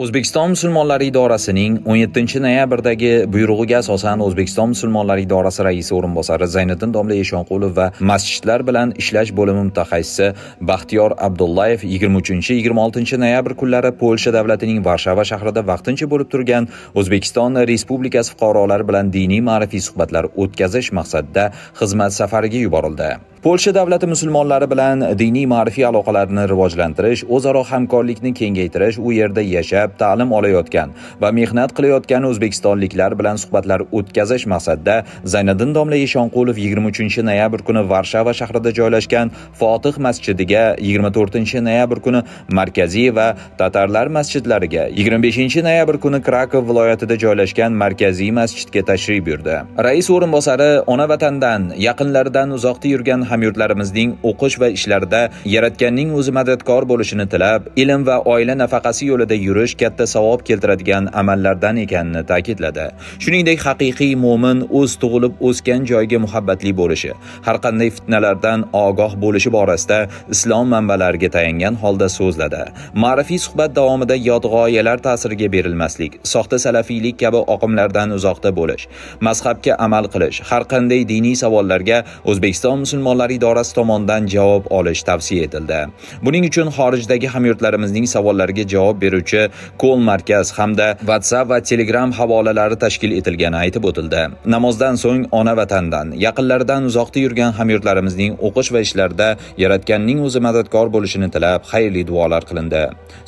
O'zbekiston musulmonlari idorasining 17 noyabrdagi buyrug'iga asosan O'zbekiston musulmonlari idorasi raisi o'rinbosari Zayniddin domla Eshonqulov va masjidlar bilan ishlash bo'limi mutaxassisi Baxtiyor Abdullayev 23-26 noyabr kunlari Polsha davlatining Varshava shahrida vaqtincha bo'lib turgan O'zbekiston Respublikasi fuqarolari bilan diniy ma'rifiy suhbatlar o'tkazish maqsadida xizmat safariga yuborildi. Polsha davlati musulmonlari bilan diniy ma'rifiy aloqalarni rivojlantirish, o'zaro hamkorlikni kengaytirish, u yerda yashab, ta'lim olayotgan va mehnat qilayotgan o'zbekistonliklar bilan suhbatlar o'tkazish maqsadida Zayniddin domla Eshonqulov 23 noyabr kuni Varshava shahrida joylashgan Fotih masjidiga, 24 noyabr kuni Markaziy va Tatarlar masjidlariga, 25 noyabr kuni Krakov viloyatida joylashgan Markaziy masjidga tashrif buyurdi. Rais o'rinbosari ona vatandan, yaqinlaridan uzoqda yurgan hamyurtlarimizning o'qish va ishlarida Yaratganning o'zi madadkor bo'lishini tilab, ilm va oila nafaqasi yo'lida yurish katta savob keltiradigan amallardan ekanini ta'kidladi. Shuningdek, haqiqiy mo'min o'z tug'ilib o'sgan joyiga muhabbatli bo'lishi, har qanday fitnalardan ogoh bo'lishi borasida islom manbalariga tayangan holda so'zladi. Ma'rifiy suhbat davomida yot g'oyalar ta'siriga berilmaslik, soxta salafiylik kabi oqimlardan uzoqda bo'lish, mazhabga amal qilish, har qanday diniy savollarga O'zbekiston musulmonlari idorasi tomonidan javob olish tavsiya etildi. Buning uchun xorijdagi hamyurtlarimizning savollariga javob beruvchi call markaz hamda WhatsApp va Telegram havolalari tashkil etilgani aytib o'tildi. Namozdan so'ng ona vatandan, yaqinlaridan uzoqda yurgan hamyurtlarimizning o'qish va ishlarida Yaratganning o'zi madadkor bo'lishini tilab, xayrli duolar qilindi.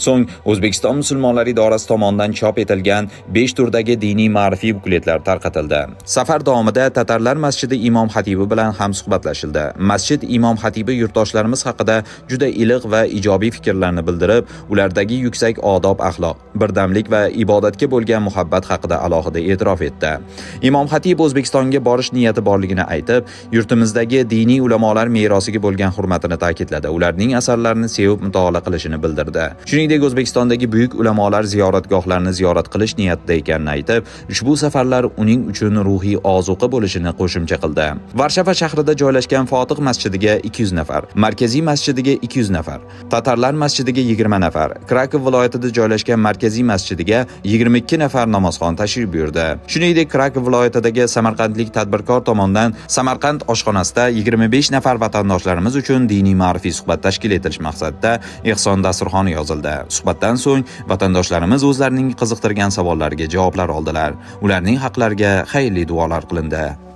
So'ng O'zbekiston musulmonlari idorasi tomonidan chop etilgan 5 turdagi diniy ma'rifiy bukletlar tarqatildi. Safar davomida Tatarlar masjidi imom xatibi bilan ham suhbatlashildi. Masjid imom xatibi yurtdoshlarimiz haqida juda iliq va ijobiy fikrlarni bildirib, ulardagi yuksak odob axloq, birdamlik va ibodatga bo'lgan muhabbat haqida alohida e'tirof etdi. Imom xatib O'zbekistonga borish niyati borligini aytib, yurtimizdagi diniy ulamolar merosiga bo'lgan hurmatini ta'kidladi. Ularning asarlarini sevib mutolaa qilishini bildirdi. Shuningdek, O'zbekistondagi buyuk ulamolar ziyoratgohlarini ziyorat qilish niyatida ekanini aytib, ushbu safarlar uning uchun ruhiy ozuqa bo'lishini qo'shimcha qildi. Varshava shahrida joylashgan Fotih masjidiga 200 nafar, Markaziy masjidiga 200 nafar, Tatarlar masjidiga 20 nafar, Krakov viloyatida joylashgan Markaziy masjidiga 22 nafar namozxon tashrif buyurdi. Shuningdek, Krakov viloyatidagi samarqandlik tadbirkor tomonidan Samarqand oshxonasida 25 nafar vatandoshlarimiz uchun diniy ma'rifiy suhbat tashkil etilish maqsadida ehson dasturxoni yozildi. Suhbatdan so'ng vatandoshlarimiz o'zlarining qiziqtirgan savollariga javoblar oldilar. Ularning haqlariga xayrli duolar qilindi.